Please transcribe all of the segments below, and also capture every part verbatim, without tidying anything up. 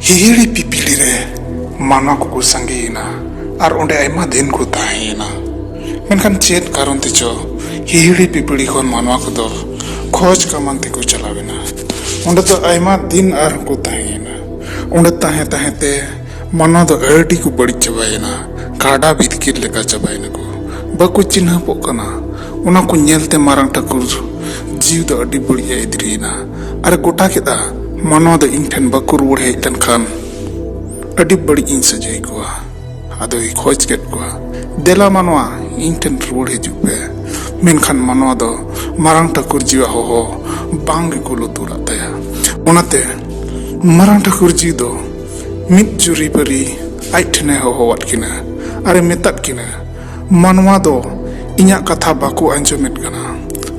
ᱦᱤᱦᱤᱲᱤ ᱯᱤᱯᱤᱲᱤ ᱨᱮ ᱢᱟᱱᱣᱟ ᱠᱚᱠᱚ ᱥᱟᱸᱜᱮᱭᱮᱱᱟ ᱟᱨ ᱚᱸᱰᱮ ᱟᱭᱢᱟ ᱫᱤᱱ ᱠᱚ ᱛᱟᱦᱮᱸᱭᱮᱱᱟ᱾ ᱢᱮᱱᱠᱷᱟᱱ ᱪᱮᱫ ᱠᱟᱨᱚᱱ ᱛᱮᱪᱚ ᱦᱤᱦᱤᱲᱤ ᱯᱤᱯᱤᱲᱤ ᱠᱷᱚᱱ ᱢᱟᱱᱣᱟ ᱠᱚᱫᱚ ᱠᱷᱚᱡᱽ ᱠᱟᱢᱟᱱ ᱛᱮᱠᱚ ᱪᱟᱞᱟᱣᱮᱱᱟ᱾ ᱚᱸᱰᱮ ᱫᱚ ᱟᱭᱢᱟ ᱫᱤᱱ ᱟᱨᱦᱚᱸ ᱠᱚ ᱛᱟᱦᱮᱸᱭᱮᱱᱟ᱾ ᱚᱸᱰᱮ ᱛᱟᱦᱮᱸ ᱛᱟᱦᱮᱸ ᱛᱮ ᱢᱟᱱᱣᱟ ᱫᱚ ᱟᱹᱰᱤ ᱠᱚ ᱵᱟᱹᱲᱤᱡ ᱪᱟᱵᱟᱭᱮᱱᱟ, ᱠᱟᱰᱟ ᱵᱤᱛᱠᱤᱞ ᱞᱮᱠᱟ ᱪᱟᱵᱟᱭᱮᱱᱟ ᱠᱚ᱾ ᱵᱟᱠᱚ ᱪᱤᱱᱦᱟᱹᱯᱚᱜ ᱠᱟᱱᱟ᱾ ᱚᱱᱟ ᱠᱚ ᱧᱮᱞᱛᱮ ᱢᱟᱨᱟᱝ ᱴᱷᱟᱹᱠᱩᱨ ᱡᱤᱣᱤ ᱫᱚ ᱟᱹᱰᱤ ᱵᱟᱹᱲᱤᱡ ᱮ ᱟᱹᱭᱫᱟᱹᱨᱤᱭᱮᱱᱟ ᱟᱨ ᱜᱚᱴᱟ ᱠᱮᱫᱟ, ᱢᱟᱱᱣᱟ ᱫᱚ ᱤᱧ ᱴᱷᱮᱱ ᱵᱟᱠᱚ ᱨᱩᱣᱟᱹᱲ ᱦᱮᱡ ᱞᱮᱱᱠᱷᱟᱱ ᱟᱹᱰᱤ ᱵᱟᱹᱲᱤᱡ ᱤᱧ ᱥᱟᱹᱡᱟᱹᱭ ᱠᱚᱣᱟ᱾ ᱟᱫᱚᱭ ᱠᱷᱚᱡᱽ ᱠᱮᱫ ᱠᱚᱣᱟ, "ᱫᱮᱞᱟ ᱢᱟᱱᱣᱟ, ᱤᱧ ᱴᱷᱮᱱ ᱨᱩᱣᱟᱹᱲ ᱦᱤᱡᱩᱜ ᱯᱮ᱾" ᱢᱮᱱᱠᱷᱟᱱ ᱢᱟᱱᱣᱟ ᱫᱚ ᱢᱟᱨᱟᱝ ᱴᱷᱟᱹᱠᱩᱨ ᱡᱤᱣᱟᱜ ᱦᱚᱦᱚ ᱵᱟᱝ ᱜᱮᱠᱚ ᱞᱩᱛᱩᱨᱟᱜ ᱛᱟᱭᱟ᱾ ᱚᱱᱟᱛᱮ ᱢᱟᱨᱟᱝ ᱴᱷᱟᱹᱠᱩᱨ ᱡᱤᱣᱤ ᱫᱚ ᱢᱤᱫ ᱡᱩᱨᱤᱯᱟᱹᱨᱤ ᱟᱡ ᱴᱷᱮᱱᱮ ᱦᱚᱦᱚᱣᱟᱫ ᱠᱤᱱᱟ ᱟᱨᱮ ᱢᱮᱛᱟᱫ ᱠᱤᱱᱟ, "ᱢᱟᱱᱣᱟ ᱫᱚ ᱤᱧᱟᱜ ᱠᱟᱛᱷᱟ ᱵᱟᱠᱚ ᱟᱸᱡᱚᱢᱮᱫ ᱠᱟᱱᱟ,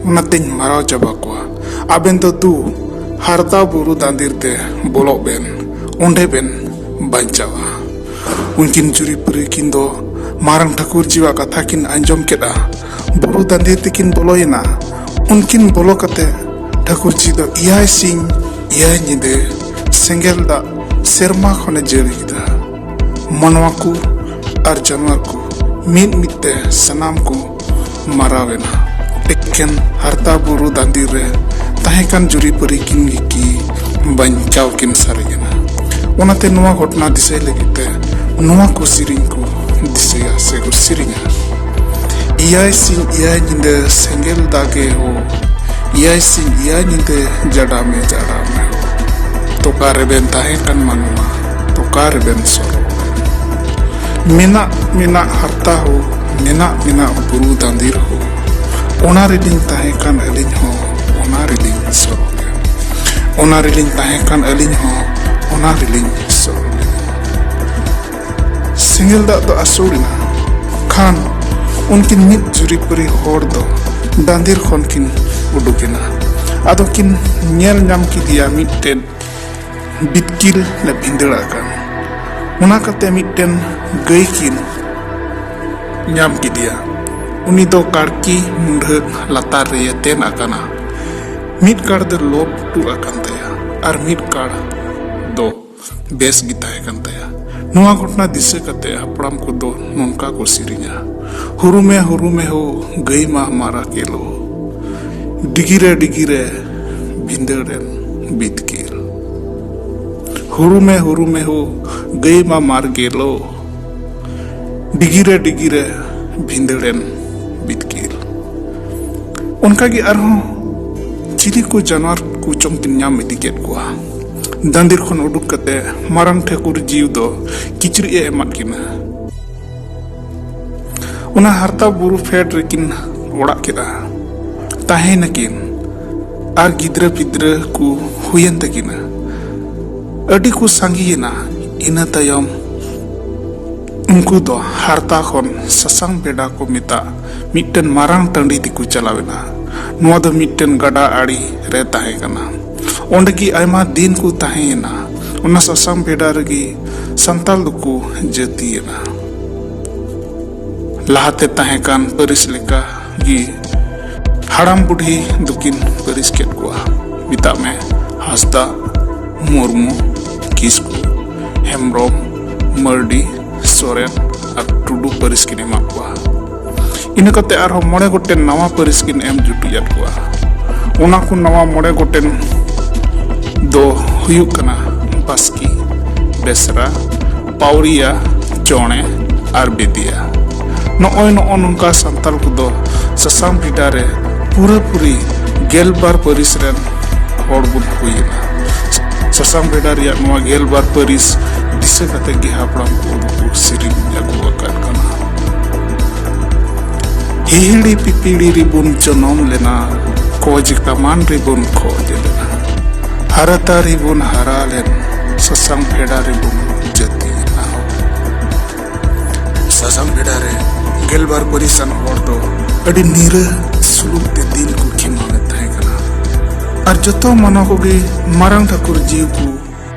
ᱚᱱᱟᱛᱮᱧ ᱢᱟᱨᱟᱣ ᱪᱟᱵᱟ ᱠᱚᱣᱟ᱾ ᱟᱵᱮᱱ ᱫᱚ ᱫᱩ ᱦᱟᱨᱛᱟ ᱵᱩᱨᱩ ᱫᱟᱸᱫᱤᱨ ᱛᱮ ᱵᱚᱞᱚᱜ ᱵᱮᱱ, ᱚᱸᱰᱮ ᱵᱮᱱ ᱵᱟᱧᱪᱟᱣᱟ᱾" ᱩᱱᱠᱤᱱ ᱡᱩᱨᱤᱯᱟᱹᱨᱤ ᱠᱤᱱ ᱫᱚ ᱢᱟᱨᱟᱝ ᱴᱷᱟᱹᱠᱩᱨ ᱡᱤᱣᱟᱜ ᱠᱟᱛᱷᱟ ᱠᱤᱱ ᱟᱸᱡᱚᱢ ᱠᱮᱫᱟ᱾ ᱵᱩᱨᱩ ᱫᱟᱸᱫᱤᱨ ᱛᱮᱠᱤᱱ ᱵᱚᱞᱚᱭᱮᱱᱟ᱾ ᱩᱱᱠᱤᱱ ᱵᱚᱞᱚ ᱠᱟᱛᱮ ᱴᱷᱟᱹᱠᱩᱨ ᱡᱤ ᱫᱚ ᱮᱭᱟᱭ ᱥᱤᱧ ᱮᱭᱟᱭ ᱧᱤᱫᱟᱹ ᱥᱮᱸᱜᱮᱞ ᱫᱟᱜ ᱥᱮᱨᱢᱟ ᱠᱷᱚᱱᱮ ᱡᱟᱹᱲᱤ ᱠᱮᱫᱟ᱾ ᱢᱟᱱᱣᱟ ᱠᱚ ᱟᱨ ᱡᱟᱱᱣᱟᱨ ᱠᱚ ᱢᱤᱫ ᱢᱤᱫ ᱛᱮ ᱥᱟᱱᱟᱢ ᱠᱚ ᱢᱟᱨᱟᱣ ᱮᱱᱟ᱾ ᱮᱠᱮᱱ ᱦᱟᱨᱛᱟ ᱵᱩᱨᱩ ᱫᱟᱸᱫᱤ ᱨᱮ ᱛᱟᱦᱮᱸ ᱠᱟᱱ ᱡᱩᱨᱤᱯᱟᱹᱨᱤ ᱠᱤᱱ ᱜᱮᱠᱤ ᱵᱟᱧᱪᱟᱣ ᱠᱤᱱ ᱥᱟᱨᱮᱡ ᱮᱱᱟ᱾ ᱚᱱᱟᱛᱮ ᱱᱚᱣᱟ ᱜᱷᱚᱴᱚᱱᱟ ᱫᱤᱥᱟᱹᱭ ᱞᱟᱹᱜᱤᱫ ᱛᱮ ᱱᱚᱣᱟ ᱠᱚ ᱥᱮᱨᱮᱧ ᱠᱚ ᱫᱤᱥᱟᱹᱭᱟ ᱥᱮ ᱠᱚ ᱥᱮᱨᱮᱧᱟ᱾ ᱮᱭᱟᱭ ᱥᱤᱧ ᱮᱭᱟᱭ ᱧᱤᱫᱟᱹ ᱥᱮᱸᱜᱮᱞ ᱫᱟᱜᱮ ᱦᱳ, ᱮᱭᱟᱭ ᱥᱤᱧ ᱮᱭᱟᱭ ᱧᱤᱫᱟᱹ ᱡᱟᱰᱟ ᱢᱮ, ᱡᱟᱰᱟ ᱢᱮ ᱦᱳ᱾ ᱛᱚᱠᱟ ᱨᱮᱵᱮᱱ ᱛᱟᱦᱮᱸ ᱠᱟᱱ ᱢᱟᱱᱣᱟ, ᱛᱚᱠᱟ ᱨᱮᱵᱮᱱ ᱥᱚᱨᱚᱜ᱾ ᱢᱮᱱᱟᱜ, ᱢᱮᱱᱟᱜ ᱦᱟᱨᱛᱟ ᱦᱳ, ᱢᱮᱱᱟᱜ, ᱢᱮᱱᱟᱜ ᱵᱩᱨᱩ ᱫᱟᱸᱫᱤᱨ ᱦᱳ᱾ ᱚᱱᱟ ᱨᱮᱞᱤᱧ ᱛᱟᱦᱮᱸ ᱠᱟᱱ ᱟᱹᱞᱤᱧ ᱦᱚᱸ, ᱚᱱᱟ ᱨᱮᱞᱤᱧ ᱥᱚᱨᱚᱜ᱾ ᱚᱱᱟ ᱨᱮᱞᱤᱧ ᱛᱟᱦᱮᱸ ᱠᱟᱱ ᱟᱹᱞᱤᱧ ᱦᱚᱸ, ᱚᱱᱟ ᱨᱮᱞᱤᱧ ᱥᱚᱨᱚᱜ᱾ ᱥᱮᱸᱜᱮᱞ ᱫᱟᱜ ᱫᱚ ᱟᱹᱥᱩᱲ ᱮᱱᱟ᱾ ᱠᱷᱟᱱ ᱩᱱᱠᱤᱱ ᱢᱤᱫ ᱡᱩᱨᱤᱯᱟᱹᱨᱤ ᱦᱚᱲ ᱫᱚ ᱫᱟᱸᱫᱤᱨ ᱠᱷᱚᱱ ᱠᱤᱱ ᱩᱰᱩᱠ ᱮᱱᱟ᱾ ᱟᱫᱚ ᱠᱤᱱ ᱧᱮᱞ ᱧᱟᱢ ᱠᱮᱫᱮᱭᱟ ᱢᱤᱫᱴᱮᱱ ᱵᱤᱛᱠᱤᱞ ᱞᱮ ᱵᱷᱤᱸᱫᱟᱹᱲ ᱟᱠᱟᱱ᱾ ᱚᱱᱟ ᱠᱟᱛᱮ ᱢᱤᱫᱴᱮᱱ ᱜᱟᱹᱭ ᱠᱤᱱ ᱧᱟᱢ ᱠᱮᱫᱮᱭᱟ᱾ ᱩᱱᱤ ᱫᱚ ᱠᱟᱲᱠᱤ ᱢᱩᱸᱰᱷᱟᱹ ᱞᱟᱛᱟᱨ ᱨᱮᱭᱮ ᱛᱮᱱ ᱟᱠᱟᱱᱟ᱾ ᱢᱤᱫ ᱠᱟᱲ ᱫᱚ ᱞᱚ ᱯᱩᱴᱩ ᱟᱠᱟᱱ ᱛᱟᱭᱟ ᱟᱨ ᱢᱤᱫ ᱠᱟᱲ ᱫᱚ ᱵᱮᱥ ᱜᱮ ᱛᱟᱦᱮᱸ ᱠᱟᱱ ᱛᱟᱭᱟ᱾ ᱱᱚᱣᱟ ᱜᱷᱚᱴᱚᱱᱟ ᱫᱤᱥᱟᱹ ᱠᱟᱛᱮ ᱦᱟᱯᱲᱟᱢ ᱠᱚᱫᱚ ᱱᱚᱝᱠᱟ ᱠᱚ ᱥᱮᱨᱮᱧᱟ, "ᱦᱩᱨᱩᱢᱮ ᱦᱩᱨᱩᱢᱮ ᱦᱳ, ᱜᱟᱹᱭ ᱢᱟ ᱢᱟᱨᱟ ᱜᱮᱞᱳ, ᱰᱤᱜᱤᱨᱮ ᱰᱤᱜᱤᱨᱮ ᱵᱷᱤᱸᱫᱟᱹᱲᱮᱱ ᱵᱤᱛᱠᱤᱞ᱾ ᱦᱩᱨᱩᱢᱮ ᱦᱩᱨᱩᱢᱮ ᱦᱳ, ᱜᱟᱹᱭ ᱢᱟ ᱢᱟᱨ ᱜᱮᱞᱳ, ᱰᱤᱜᱤᱨᱮ ᱰᱤᱜᱤᱨᱮ ᱵᱷᱤᱸᱫᱟᱹᱲᱮᱱ ᱵᱤᱛᱠᱤᱞ᱾" ᱚᱱᱠᱟᱜᱮ ᱟᱨᱦᱚᱸ ᱪᱤᱞᱤ ᱠᱚ ᱡᱟᱱᱣᱟᱨ ᱠᱚ ᱪᱚᱝ ᱠᱤᱱ ᱧᱟᱢ ᱤᱫᱤ ᱠᱮᱫ ᱠᱚᱣᱟ᱾ ᱫᱟᱸᱫᱤᱨ ᱠᱷᱚᱱ ᱩᱰᱩᱠ ᱠᱟᱛᱮ ᱢᱟᱨᱟᱝ ᱴᱷᱟᱹᱠᱩᱨ ᱡᱤᱣᱤ ᱫᱚ ᱠᱤᱪᱨᱤᱡ ᱮ ᱮᱢᱟᱫ ᱠᱤᱱᱟ᱾ ᱚᱱᱟ ᱦᱟᱨᱛᱟ ᱵᱩᱨᱩ ᱯᱷᱮᱰ ᱨᱮᱠᱤᱱ ᱚᱲᱟᱜ ᱠᱮᱫᱟ᱾ ᱛᱟᱦᱮᱸᱭᱮᱱᱟᱠᱤᱱ ᱟᱨ ᱜᱤᱫᱽᱨᱟᱹ ᱯᱤᱫᱽᱨᱟᱹ ᱠᱚ ᱦᱩᱭᱮᱱ ᱛᱟᱹᱠᱤᱱᱟ᱾ ᱟᱹᱰᱤ ᱠᱚ ᱥᱟᱸᱜᱮᱭᱮᱱᱟ᱾ ᱤᱱᱟᱹ ᱛᱟᱭᱚᱢ ᱩᱱᱠᱩ ᱫᱚ ᱦᱟᱨᱛᱟ ᱠᱷᱚᱱ ᱥᱟᱥᱟᱝ ᱵᱮᱰᱟ ᱠᱚ ᱢᱮᱛᱟᱜ ᱢᱤᱫᱴᱮᱱ ᱢᱟᱨᱟᱝ ᱴᱟᱺᱰᱤ ᱛᱮᱠᱚ ᱪᱟᱞᱟᱣᱮᱱᱟ᱾ ᱱᱚᱣᱟ ᱫᱚ ᱢᱤᱫᱴᱮᱱ ᱜᱟᱰᱟ ᱟᱲᱮ ᱨᱮ ᱛᱟᱦᱮᱸ ᱠᱟᱱᱟ᱾ ᱚᱸᱰᱮ ᱜᱮ ᱟᱭᱢᱟ ᱫᱤᱱ ᱠᱚ ᱛᱟᱦᱮᱸᱭᱮᱱᱟ᱾ ᱚᱱᱟ ᱥᱟᱥᱟᱝ ᱵᱮᱰᱟ ᱨᱮᱜᱮ ᱥᱟᱱᱛᱟᱞ ᱫᱚᱠᱚ ᱡᱟᱹᱛᱤᱭᱮᱱᱟ᱾ ᱞᱟᱦᱟᱛᱮ ᱛᱟᱦᱮᱸ ᱠᱟᱱ ᱯᱟᱹᱨᱤᱥ ᱞᱮᱠᱟ ᱜᱮ ᱦᱟᱲᱟᱢ ᱵᱩᱰᱷᱤ ᱫᱚᱠᱤᱱ ᱯᱟᱹᱨᱤᱥ ᱠᱮᱫ ᱠᱚᱣᱟ᱾ ᱢᱮᱛᱟᱜ ᱢᱮ, ᱦᱟᱸᱥᱫᱟ, ᱢᱩᱨᱢᱩ, ᱠᱤᱥᱠᱩ, ᱦᱮᱢᱵᱨᱚᱢ, ᱢᱟᱹᱨᱰᱤ, ᱥᱚᱨᱮᱱ ᱟᱨ ᱴᱩᱰᱩ ᱯᱟᱹᱨᱤᱥ ᱠᱤᱱ ᱮᱢᱟᱫ ᱠᱚᱣᱟ᱾ ᱤᱱᱟᱹ ᱠᱟᱛᱮ ᱟᱨᱦᱚᱸ ᱢᱚᱬᱮ ᱜᱚᱴᱮᱱ ᱱᱟᱣᱟ ᱯᱟᱹᱨᱤᱥ ᱠᱤᱱ ᱮᱢ ᱡᱩᱴᱤᱡ ᱟᱫ ᱠᱚᱣᱟ᱾ ᱚᱱᱟ ᱠᱚ ᱱᱟᱣᱟ ᱢᱚᱬᱮ ᱜᱚᱴᱮᱱ ᱫᱚ ᱦᱩᱭᱩᱜ ᱠᱟᱱᱟ ᱵᱟᱥᱠᱤ, ᱵᱮᱥᱨᱟ, ᱯᱟᱣᱨᱤᱭᱟ, ᱪᱚᱬᱮ ᱟᱨ ᱵᱮᱫᱤᱭᱟ᱾ ᱱᱚᱜᱼᱚᱭ ᱱᱚᱜᱼᱚ ᱱᱚᱝᱠᱟ ᱥᱟᱱᱛᱟᱞ ᱠᱚᱫᱚ ᱥᱟᱥᱟᱝ ᱵᱷᱮᱰᱟ ᱨᱮ ᱯᱩᱨᱟᱹᱯᱩᱨᱤ ᱜᱮᱞᱵᱟᱨ ᱯᱟᱹᱨᱤᱥ ᱨᱮᱱ ᱦᱚᱲ ᱵᱚᱱ ᱦᱩᱭᱮᱱᱟ᱾ ᱥᱟᱥᱟᱝ ᱵᱷᱮᱰᱟ ᱨᱮᱭᱟᱜ ᱱᱚᱣᱟ ᱜᱮᱞᱵᱟᱨ ᱯᱟᱹᱨᱤᱥ ᱫᱤᱥᱟᱹ ᱠᱟᱛᱮ ᱜᱮ ᱦᱟᱯᱲᱟᱢ ᱠᱚ ᱫᱚᱠᱚ ᱥᱮᱨᱮᱧ ᱟᱹᱜᱩ ᱟᱠᱟᱫ ᱠᱟᱱᱟ᱾ ᱦᱤᱦᱤᱲᱤ ᱯᱤᱯᱤᱲᱤ ᱨᱮᱵᱚᱱ ᱡᱚᱱᱚᱢ ᱞᱮᱱᱟ, ᱠᱚᱡ ᱠᱟᱢᱟᱱ ᱨᱮᱵᱚᱱ ᱠᱚᱡ ᱞᱮᱱᱟ, ᱦᱟᱨᱟᱛᱟ ᱨᱮᱵᱚᱱ ᱦᱟᱨᱟ ᱞᱮᱱ, ᱥᱟᱥᱟᱝ ᱵᱷᱮᱰᱟ ᱨᱮᱵᱚᱱ ᱡᱟᱹᱛᱤᱭᱮᱱᱟ᱾ ᱥᱟᱥᱟᱝ ᱵᱷᱮᱰᱟ ᱨᱮ ᱜᱮᱞᱵᱟᱨ ᱯᱟᱹᱨᱤᱥᱟᱱ ᱦᱚᱲ ᱫᱚ ᱟᱹᱰᱤ ᱱᱤᱨᱟᱹ ᱥᱩᱞᱩᱠ ᱛᱮ ᱫᱤᱱ ᱠᱚ ᱠᱷᱮᱢᱟᱣᱮᱫ ᱛᱟᱦᱮᱸ ᱠᱟᱱᱟ᱾ ᱟᱨ ᱡᱚᱛᱚ ᱢᱟᱱᱣᱟ ᱠᱚᱜᱮ ᱢᱟᱨᱟᱝ ᱴᱷᱟᱹᱠᱩᱨ ᱡᱤᱣᱤ ᱠᱚ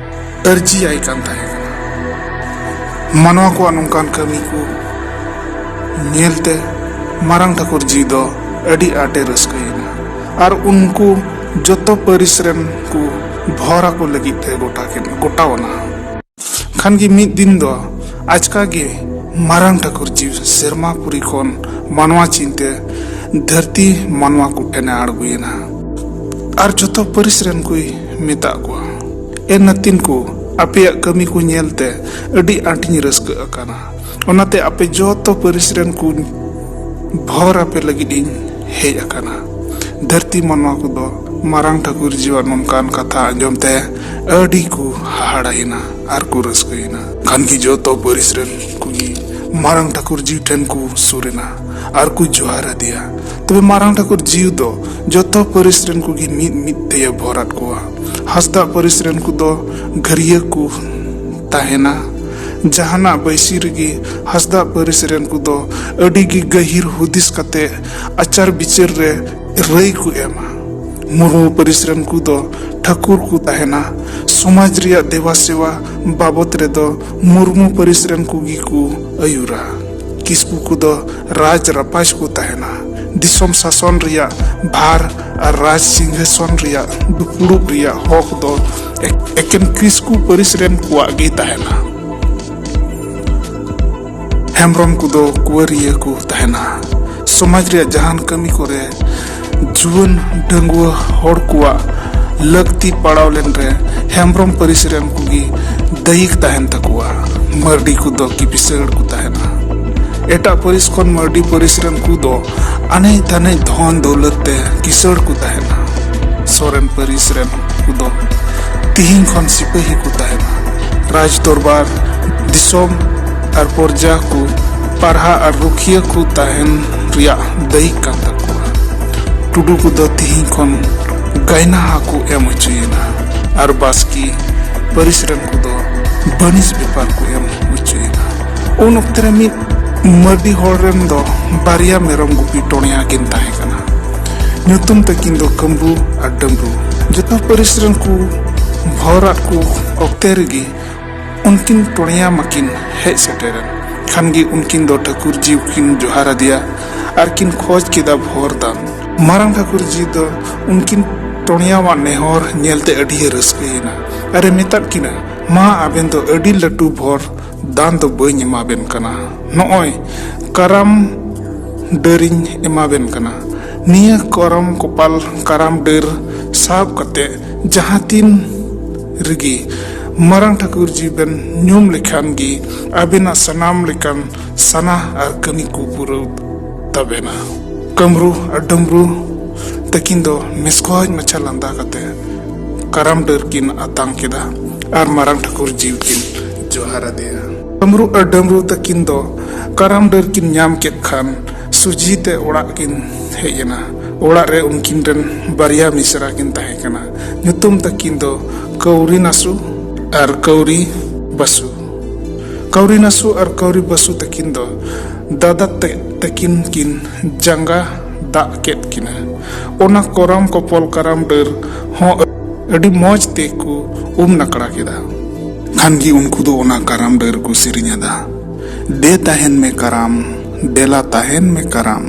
ᱟᱹᱨᱡᱤᱭᱟᱭ ᱠᱟᱱ ᱛᱟᱦᱮᱸ ᱠᱟᱱᱟ᱾ ᱢᱟᱱᱣᱟ ᱠᱚᱣᱟᱜ ᱱᱚᱝᱠᱟᱱ ᱠᱟᱹᱢᱤ ᱠᱚ ᱧᱮᱞᱛᱮ ᱢᱟᱨᱟᱝ ᱴᱷᱟᱹᱠᱩᱨ ᱡᱤᱣᱤ ᱫᱚ ᱟᱹᱰᱤ ᱟᱸᱴᱮ ᱨᱟᱹᱥᱠᱟᱹᱭᱮᱱᱟ᱾ ᱟᱨ ᱩᱱᱠᱩ ᱡᱚᱛᱚ ᱯᱟᱹᱨᱤᱥ ᱨᱮᱱ ᱠᱚ ᱵᱷᱚᱨ ᱟᱠᱚ ᱞᱟᱹᱜᱤᱫ ᱛᱮ ᱜᱚᱴᱟ ᱠᱮᱫ, ᱜᱚᱴᱟᱣᱟᱱᱟ᱾ ᱠᱷᱟᱱ ᱜᱮ ᱢᱤᱫ ᱫᱤᱱ ᱫᱚ ᱟᱪᱠᱟ ᱜᱮ ᱢᱟᱨᱟᱝ ᱴᱷᱟᱹᱠᱩᱨ ᱡᱤᱣᱤ ᱥᱮᱨᱢᱟ ᱯᱩᱨᱤ ᱠᱷᱚᱱ ᱢᱟᱱᱣᱟ ᱪᱤᱱᱛᱮ ᱫᱷᱟᱹᱨᱛᱤ ᱢᱟᱱᱣᱟ ᱠᱚ ᱴᱷᱮᱱᱮ ᱟᱬᱜᱚᱭᱮᱱᱟ᱾ ᱟᱨ ᱡᱚᱛᱚ ᱯᱟᱹᱨᱤᱥ ᱨᱮᱱ ᱠᱚᱭ ᱢᱮᱛᱟᱜ ᱠᱚᱣᱟ, "ᱮ ᱱᱟᱹᱛᱤᱱ ᱠᱚ, ᱟᱯᱮᱭᱟᱜ ᱠᱟᱹᱢᱤ ᱠᱚ ᱧᱮᱞᱛᱮ ᱟᱹᱰᱤ ᱟᱸᱴᱤᱧ ᱨᱟᱹᱥᱠᱟᱹ ᱟᱠᱟᱱᱟ᱾ ᱚᱱᱟᱛᱮ ᱟᱯᱮ ᱡᱚᱛᱚ ᱯᱟᱹᱨᱤᱥ ᱨᱮᱱ ᱠᱚ ᱵᱷᱚᱨ ᱟᱯᱮ ᱞᱟᱹᱜᱤᱫ ᱤᱧ ᱦᱮᱡ ᱟᱠᱟᱱᱟ᱾" ᱫᱷᱟᱹᱨᱛᱤ ᱢᱟᱱᱣᱟ ᱠᱚᱫᱚ ᱢᱟᱨᱟᱝ ᱴᱷᱟᱹᱠᱩᱨ ᱡᱤᱣᱟᱜ ᱱᱚᱝᱠᱟᱱ ᱠᱟᱛᱷᱟ ᱟᱸᱡᱚᱢ ᱛᱮ ᱟᱹᱰᱤ ᱠᱚ ᱦᱟᱦᱟᱲᱟᱭᱮᱱᱟ ᱟᱨ ᱠᱚ ᱨᱟᱹᱥᱠᱟᱹᱭᱮᱱᱟ᱾ ᱠᱷᱟᱱ ᱜᱮ ᱡᱚᱛᱚ ᱯᱟᱹᱨᱤᱥ ᱨᱮᱱ ᱠᱚᱜᱮ ᱢᱟᱨᱟᱝ ᱴᱷᱟᱹᱠᱩᱨ ᱡᱤᱣᱤ ᱴᱷᱮᱱ ᱠᱚ ᱥᱩᱨ ᱮᱱᱟ ᱟᱨ ᱠᱚ ᱡᱚᱦᱟᱨ ᱟᱫᱮᱭᱟ᱾ ᱛᱚᱵᱮ ᱢᱟᱨᱟᱝ ᱴᱷᱟᱹᱠᱩᱨ ᱡᱤᱣᱤ ᱫᱚ ᱡᱚᱛᱚ ᱯᱟᱹᱨᱤᱥ ᱨᱮᱱ ᱠᱚᱜᱮ ᱢᱤᱫ ᱢᱤᱫ ᱛᱮᱭᱮ ᱵᱷᱚᱨᱟᱫ ᱠᱚᱣᱟ᱾ ᱦᱟᱸᱥᱫᱟ ᱯᱟᱹᱨᱤᱥ ᱨᱮᱱ ᱠᱚᱫᱚ ᱜᱷᱟᱹᱨᱭᱟᱹ ᱠᱚ ᱛᱟᱦᱮᱱᱟ᱾ ᱡᱟᱦᱟᱱᱟᱜ ᱵᱟᱹᱭᱥᱤ ᱨᱮᱜᱮ ᱦᱟᱸᱥᱫᱟ ᱯᱟᱹᱨᱤᱥ ᱨᱮᱱ ᱠᱚᱫᱚ ᱟᱹᱰᱤ ᱜᱮ ᱜᱟᱹᱦᱤᱨ ᱦᱩᱫᱤᱥ ᱠᱟᱛᱮ ᱟᱪᱟᱨ ᱵᱤᱪᱟᱹᱨ ᱨᱮ ᱨᱟᱹᱭ ᱠᱚ ᱮᱢᱟ᱾ ᱢᱩᱨᱢᱩ ᱯᱟᱹᱨᱤᱥ ᱨᱮᱱ ᱠᱚᱫᱚ ᱴᱷᱟᱹᱠᱩᱨ ᱠᱚ ᱛᱟᱦᱮᱱᱟ᱾ ᱥᱚᱢᱟᱡᱽ ᱨᱮᱭᱟᱜ ᱫᱮᱵᱟ ᱥᱮᱵᱟ ᱵᱟᱵᱚᱛ ᱨᱮᱫᱚ ᱢᱩᱨᱢᱩ ᱯᱟᱹᱨᱤᱥ ᱨᱮᱱ ᱠᱚᱜᱮ ᱠᱚ ᱟᱹᱭᱩᱨᱟ᱾ ᱠᱤᱥᱠᱩ ᱠᱚᱫᱚ ᱨᱟᱡᱽ ᱨᱟᱯᱟᱡᱽ ᱠᱚ ᱛᱟᱦᱮᱱᱟ᱾ ᱫᱤᱥᱚᱢ ᱥᱟᱥᱚᱱ ᱨᱮᱭᱟᱜ ᱵᱷᱟᱨ ᱟᱨ ᱨᱟᱡᱽ ᱥᱤᱝᱦᱟᱥᱚᱱ ᱨᱮᱭᱟᱜ ᱫᱩᱯᱲᱩᱵ ᱨᱮᱭᱟᱜ ᱦᱚᱠ ᱫᱚ ᱮᱠ-, ᱮᱠᱮᱱ ᱠᱤᱥᱠᱩ ᱯᱟᱹᱨᱤᱥ ᱨᱮᱱ ᱠᱚᱣᱟᱜ ᱜᱮ ᱛᱟᱦᱮᱱᱟ᱾ ᱦᱮᱢᱵᱨᱚᱢ ᱠᱚᱫᱚ ᱠᱩᱣᱟᱹᱨᱤᱭᱟᱹ ᱠᱚ ᱛᱟᱦᱮᱱᱟ᱾ ᱥᱚᱢᱟᱡᱽ ᱨᱮᱭᱟᱜ ᱡᱟᱦᱟᱱ ᱠᱟᱹᱢᱤ ᱠᱚᱨᱮ ᱡᱩᱣᱟᱹᱱ ᱰᱟᱺᱜᱩᱣᱟᱹ ᱦᱚᱲ ᱠᱚᱣᱟᱜ ᱞᱟᱹᱠᱛᱤ ᱯᱟᱲᱟᱣ ᱞᱮᱱᱨᱮ ᱦᱮᱢᱵᱨᱚᱢ ᱯᱟᱹᱨᱤᱥ ᱨᱮᱱ ᱠᱚᱜᱮ ᱫᱟᱹᱭᱤᱠ ᱛᱟᱦᱮᱱ ᱛᱟᱠᱚᱣᱟ᱾ ᱢᱟᱹᱨᱰᱤ ᱠᱚᱫᱚ ᱠᱤᱯᱤᱥᱟᱹᱲ ᱠᱚ ᱛᱟᱦᱮᱱᱟ᱾ ᱮᱴᱟᱜ ᱯᱟᱹᱨᱤᱥ ᱠᱷᱚᱱ ᱢᱟᱹᱨᱰᱤ ᱯᱟᱹᱨᱤᱥ ᱨᱮᱱ ᱠᱚᱫᱚ ᱟᱱᱮᱡ ᱫᱷᱟᱱᱮᱡ ᱫᱷᱚᱱ ᱫᱚᱣᱞᱚᱛ ᱛᱮ ᱠᱤᱥᱟᱹᱲ ᱠᱚ ᱛᱟᱦᱮᱱᱟ᱾ ᱥᱚᱨᱮᱱ ᱯᱟᱹᱨᱤᱥ ᱨᱮᱱ ᱠᱚᱫᱚ ᱛᱤᱦᱤᱧ ᱠᱷᱚᱱ ᱥᱤᱯᱟᱹᱦᱤ ᱠᱚ ᱛᱟᱦᱮᱱᱟ᱾ ᱨᱟᱡᱽ ᱫᱚᱨᱵᱟᱨ, ᱫᱤᱥᱚᱢ ᱟᱨ ᱯᱚᱨᱡᱟ ᱠᱚ ᱯᱟᱨᱦᱟ ᱟᱨ ᱨᱩᱠᱷᱤᱭᱟᱹ ᱠᱚ ᱛᱟᱦᱮᱱ ᱨᱮᱭᱟᱜ ᱫᱟᱹᱭᱤᱠ ᱠᱟᱱ ᱛᱟᱠᱚᱣᱟ᱾ ᱴᱩᱰᱩ ᱠᱚᱫᱚ ᱛᱤᱦᱤᱧ ᱠᱷᱚᱱ ᱜᱟᱭᱱᱟᱦᱟ ᱠᱚ ᱮᱢ ᱚᱪᱚᱭᱮᱱᱟ ᱟᱨ ᱵᱟᱥᱠᱮ ᱯᱟᱹᱨᱤᱥ ᱨᱮᱱ ᱠᱚᱫᱚ ᱵᱟᱹᱱᱤᱡᱽ ᱵᱮᱯᱟᱨ ᱠᱚ ᱮᱢ ᱚᱪᱚᱭᱮᱱᱟ᱾ ᱩᱱ ᱚᱠᱛᱮ ᱨᱮ ᱢᱤᱫ ᱢᱟᱹᱨᱰᱤ ᱦᱚᱲ ᱨᱮᱱ ᱫᱚ ᱵᱟᱨᱭᱟ ᱢᱮᱨᱚᱢ ᱜᱩᱯᱤ ᱴᱚᱬᱮᱭᱟ ᱠᱤᱱ ᱛᱟᱦᱮᱸ ᱠᱟᱱᱟ᱾ ᱧᱩᱛᱩᱢ ᱛᱟᱹᱠᱤᱱ ᱫᱚ ᱠᱟᱹᱢᱵᱩ ᱟᱨ ᱰᱟᱹᱢᱵᱩ᱾ ᱡᱚᱛᱚ ᱯᱟᱹᱨᱤᱥ ᱨᱮᱱ ᱠᱚ ᱵᱷᱚᱨᱟᱫ ᱠᱚ ᱚᱠᱛᱮ ᱨᱮᱜᱮ ᱩᱱᱠᱤᱱ ᱴᱚᱬᱮᱭᱟ ᱢᱟᱠᱤᱱ ᱦᱮᱡ ᱥᱮᱴᱮᱨᱮᱱ᱾ ᱠᱷᱟᱱ ᱜᱮ ᱩᱱᱠᱤᱱ ᱫᱚ ᱴᱷᱟᱹᱠᱩᱨ ᱡᱤᱣᱤ ᱠᱤᱱ ᱡᱚᱦᱟᱨ ᱟᱫᱮᱭᱟ ᱟᱨ ᱠᱤᱱ ᱠᱷᱚᱡᱽ ᱠᱮᱫᱟ ᱵᱷᱚᱨ ᱫᱟᱱ᱾ ᱢᱟᱨᱟᱝ ᱴᱷᱟᱹᱠᱩᱨ ᱡᱤᱣᱤ ᱫᱚ ᱩᱱᱠᱤᱱ ᱥᱚᱬᱮᱭᱟᱣᱟᱜ ᱱᱮᱦᱚᱨ ᱧᱮᱞᱛᱮ ᱟᱹᱰᱤᱭᱮ ᱨᱟᱹᱥᱠᱟᱹᱭᱮᱱᱟ᱾ ᱟᱨᱮ ᱢᱮᱛᱟᱫ ᱠᱤᱱᱟ, ᱢᱟ, ᱟᱵᱮᱱ ᱫᱚ ᱟᱹᱰᱤ ᱞᱟᱹᱴᱩ ᱵᱷᱚᱨ ᱫᱟᱱ ᱫᱚ ᱵᱟᱹᱧ ᱮᱢᱟᱵᱮᱱ ᱠᱟᱱᱟ᱾ ᱱᱚᱜᱼᱚᱭ ᱠᱟᱨᱟᱢ ᱰᱟᱹᱨᱤᱧ ᱮᱢᱟᱵᱮᱱ ᱠᱟᱱᱟ᱾ ᱱᱤᱭᱟᱹ ᱠᱚᱨᱚᱢ ᱠᱚᱯᱟᱞ ᱠᱟᱨᱟᱢ ᱰᱟᱹᱨ ᱥᱟᱵ ᱠᱟᱛᱮ ᱡᱟᱦᱟᱸ ᱛᱤᱱ ᱨᱮᱜᱮ ᱢᱟᱨᱟᱝ ᱴᱷᱟᱹᱠᱩᱨ ᱡᱤᱣᱤ ᱵᱮᱱ ᱧᱩᱢ ᱞᱮᱠᱷᱟᱱ ᱜᱮ ᱟᱵᱮᱱᱟᱜ ᱥᱟᱱᱟᱢ ᱞᱮᱠᱟᱱ ᱥᱟᱱᱟ ᱟᱨ ᱠᱟᱹᱢᱤ ᱠᱚ ᱯᱩᱨᱟᱹᱣ ᱛᱟᱵᱮᱱᱟ᱾ ᱠᱟᱹᱢᱨᱩ ᱟᱨ ᱰᱟᱹᱢᱨᱩ ᱛᱟᱹᱠᱤᱱ ᱫᱚ ᱢᱮᱥᱠᱚᱡ ᱢᱟᱪᱷᱟ ᱞᱟᱸᱫᱟ ᱠᱟᱛᱮ ᱠᱟᱨᱟᱢ ᱰᱟᱹᱨ ᱠᱤᱱ ᱟᱛᱟᱝ ᱠᱮᱫᱟ ᱟᱨ ᱢᱟᱨᱟᱝ ᱴᱷᱟᱹᱠᱩᱨ ᱡᱤᱣᱤ ᱠᱤᱱ ᱡᱚᱦᱟᱨ ᱟᱫᱮᱭᱟ᱾ ᱠᱟᱹᱢᱨᱩ ᱟᱨ ᱰᱟᱹᱢᱨᱩ ᱛᱟᱹᱠᱤᱱ ᱫᱚ ᱠᱟᱨᱟᱢ ᱰᱟᱹᱨ ᱠᱤᱱ ᱧᱟᱢ ᱠᱮᱫ ᱠᱷᱟᱱ ᱥᱩᱡᱷᱤ ᱛᱮ ᱚᱲᱟᱜ ᱠᱤᱱ ᱦᱮᱡ ᱮᱱᱟ᱾ ᱚᱲᱟᱜ ᱨᱮ ᱩᱱᱠᱤᱱ ᱨᱮᱱ ᱵᱟᱨᱭᱟ ᱢᱤᱥᱨᱟ ᱠᱤᱱ ᱛᱟᱦᱮᱸ ᱠᱟᱱᱟ᱾ ᱧᱩᱛᱩᱢ ᱛᱟᱹᱠᱤᱱ ᱫᱚ ᱠᱟᱹᱣᱨᱤ ᱱᱟᱥᱩ ᱟᱨ ᱠᱟᱹᱣᱨᱤ ᱵᱟᱥᱩ᱾ ᱠᱟᱹᱣᱨᱤ ᱱᱟᱥᱩ ᱟᱨ ᱠᱟᱹᱣᱨᱤ ᱵᱟᱥᱩ ᱛᱟᱹᱠᱤᱱ ᱫᱚ ᱫᱟᱫᱟ ᱛᱮ-, ᱛᱟᱹᱠᱤᱱ ᱠᱤᱱ ᱡᱟᱸᱜᱟ ᱫᱟᱜ ᱠᱮᱫ ᱠᱤᱱᱟ᱾ ᱚᱱᱟ ᱠᱚᱨᱟᱢ ᱠᱚᱯᱚᱞ ᱠᱟᱨᱟᱢ ᱰᱟᱹᱨ ᱦᱚᱸ ᱟᱹᱰᱤ ᱢᱚᱡᱽ ᱛᱮᱠᱚ ᱩᱢ ᱱᱟᱠᱲᱟ ᱠᱮᱫᱟ᱾ ᱠᱷᱟᱱ ᱜᱮ ᱩᱱᱠᱩ ᱫᱚ ᱚᱱᱟ ᱠᱟᱨᱟᱢ ᱰᱟᱹᱨ ᱠᱚ ᱥᱮᱨᱮᱧ ᱟᱫᱟ, ᱫᱮ ᱛᱟᱦᱮᱱ ᱢᱮ ᱠᱟᱨᱟᱢ, ᱫᱮᱞᱟ ᱛᱟᱦᱮᱱ ᱢᱮ ᱠᱟᱨᱟᱢ,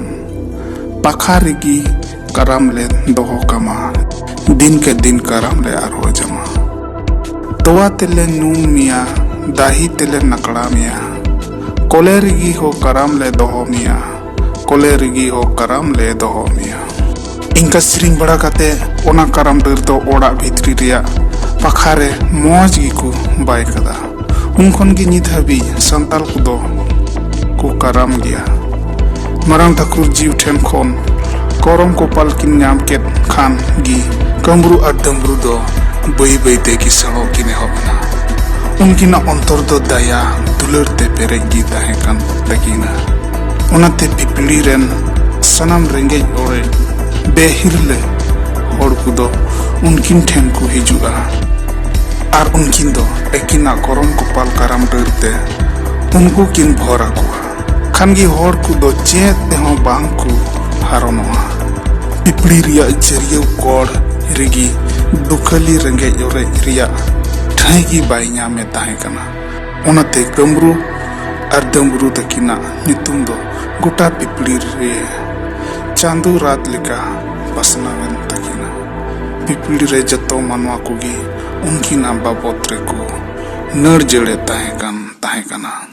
ᱯᱟᱠᱷᱟ ᱨᱮᱜᱮ ᱠᱟᱨᱟᱢ ᱞᱮ ᱫᱚᱦᱚ ᱠᱟᱢᱟ, ᱫᱤᱱ ᱠᱮ ᱫᱤᱱ ᱠᱟᱨᱟᱢ ᱞᱮ ᱟᱨᱦᱚᱸ ᱡᱟᱢᱟ᱾ ᱛᱚᱣᱟ ᱛᱮᱞᱮ ᱧᱩᱢ ᱢᱮᱭᱟ, ᱫᱟᱦᱤ ᱛᱮᱞᱮ ᱱᱟᱠᱲᱟ ᱢᱮᱭᱟ, ᱠᱚᱞᱮ ᱨᱮᱜᱮ ᱦᱚᱸ ᱠᱟᱨᱟᱢ ᱞᱮ ᱫᱚᱦᱚ ᱢᱮᱭᱟ, ᱠᱚᱞᱮ ᱨᱮᱜᱮ ᱦᱚᱸ ᱠᱟᱨᱟᱢ ᱞᱮ ᱫᱚᱦᱚ ᱢᱮᱭᱟ᱾ ᱤᱱᱠᱟ ᱥᱮᱨᱮᱧ ᱵᱟᱲᱟ ᱠᱟᱛᱮ ᱚᱱᱟ ᱠᱟᱨᱟᱢ ᱰᱟᱹᱨ ᱫᱚ ᱚᱲᱟᱜ ᱵᱷᱤᱛᱨᱤ ᱨᱮᱭᱟᱜ ᱯᱟᱠᱷᱟ ᱨᱮ ᱢᱚᱡᱽ ᱜᱮᱠᱚ ᱵᱟᱭ ᱠᱟᱫᱟ᱾ ᱩᱱ ᱠᱷᱚᱱ ᱜᱮ ᱱᱤᱛ ᱦᱟᱹᱵᱤᱡ ᱥᱟᱱᱛᱟᱲ ᱠᱚᱫᱚ ᱠᱚ ᱠᱟᱨᱟᱢ ᱜᱮᱭᱟ᱾ ᱢᱟᱨᱟᱝ ᱴᱷᱟᱹᱠᱩᱨ ᱡᱤᱣᱤ ᱴᱷᱮᱱ ᱠᱷᱚᱱ ᱠᱚᱨᱚᱢ ᱠᱚᱯᱟᱞ ᱠᱤᱱ ᱧᱟᱢ ᱠᱮᱫ ᱠᱷᱟᱱ ᱜᱮ ᱠᱟᱹᱢᱨᱩ ᱟᱨ ᱰᱟᱹᱢᱨᱩ ᱫᱚ ᱵᱟᱹᱭ ᱵᱟᱹᱭ ᱛᱮ ᱠᱤᱥᱟᱹᱬᱚᱜ ᱠᱤᱱ ᱮᱦᱚᱵ ᱮᱱᱟ᱾ ᱩᱱᱠᱤᱱᱟᱜ ᱚᱱᱛᱚᱨ ᱫᱚ ᱫᱟᱭᱟ ᱫᱩᱞᱟᱹᱲ ᱛᱮ ᱯᱮᱨᱮᱡ ᱜᱮ ᱛᱟᱦᱮᱸ ᱠᱟᱱ ᱛᱟᱹᱠᱤᱱᱟ᱾ ᱚᱱᱟᱛᱮ ᱯᱤᱯᱤᱲᱤ ᱨᱮᱱ ᱥᱟᱱᱟᱢ ᱨᱮᱸᱜᱮᱡ ᱚᱨᱮᱡ ᱵᱮᱦᱤᱨᱞᱟᱹ ᱦᱚᱲ ᱠᱚᱫᱚ ᱩᱱᱠᱤᱱ ᱴᱷᱮᱱ ᱠᱚ ᱦᱤᱡᱩᱜᱼᱟ ᱟᱨ ᱩᱱᱠᱤᱱ ᱫᱚ ᱟᱹᱠᱤᱱᱟᱜ ᱠᱚᱨᱚᱢ ᱠᱚᱯᱟᱞ ᱠᱟᱨᱟᱢ ᱰᱟᱹᱨ ᱛᱮ ᱩᱱᱠᱩ ᱠᱤᱱ ᱵᱷᱚᱨ ᱟᱠᱚᱣᱟ᱾ ᱠᱷᱟᱱ ᱜᱮ ᱦᱚᱲ ᱠᱚᱫᱚ ᱪᱮᱫ ᱛᱮᱦᱚᱸ ᱵᱟᱝ ᱠᱚ ᱦᱟᱨᱚᱱᱚᱜᱼᱟ᱾ ᱯᱤᱯᱤᱲᱤ ᱨᱮᱭᱟᱜ ᱡᱟᱹᱨᱭᱟᱹᱣ ᱠᱚᱲ ᱨᱮᱜᱮ ᱫᱩᱠᱷᱟᱹᱞᱤ ᱨᱮᱸᱜᱮᱡ ᱚᱨᱮᱡ ᱨᱮᱭᱟᱜ ᱴᱷᱟᱹᱭ ᱜᱮ ᱵᱟᱭ ᱧᱟᱢᱮᱫ ᱛᱟᱦᱮᱸ ᱠᱟᱱᱟ᱾ ᱚᱱᱟᱛᱮ ᱠᱟᱹᱢᱨᱩ ᱟᱨ ᱰᱟᱹᱢᱨᱩ ᱛᱟᱹᱠᱤᱱᱟᱜ ᱧᱩᱛᱩᱢ ᱫᱚ ᱜᱚᱴᱟ ᱯᱤᱯᱤᱲᱤ ᱨᱮ ᱪᱟᱸᱫᱚ ᱨᱟᱛ ᱞᱮᱠᱟ ᱯᱟᱥᱱᱟᱣ ᱮᱱ ᱛᱟᱹᱠᱤᱱᱟ᱾ ᱯᱤᱯᱤᱲᱤ ᱨᱮ ᱡᱚᱛᱚ ᱢᱟᱱᱣᱟ ᱠᱚᱜᱮ ᱩᱱᱠᱤᱱᱟᱜ ᱵᱟᱵᱚᱛ ᱨᱮᱠᱚ ᱱᱟᱹᱲ ᱡᱟᱹᱲᱮ ᱛᱟᱦᱮᱸ ᱠᱟᱱ ᱛᱟᱦᱮᱸ ᱠᱟᱱᱟ᱾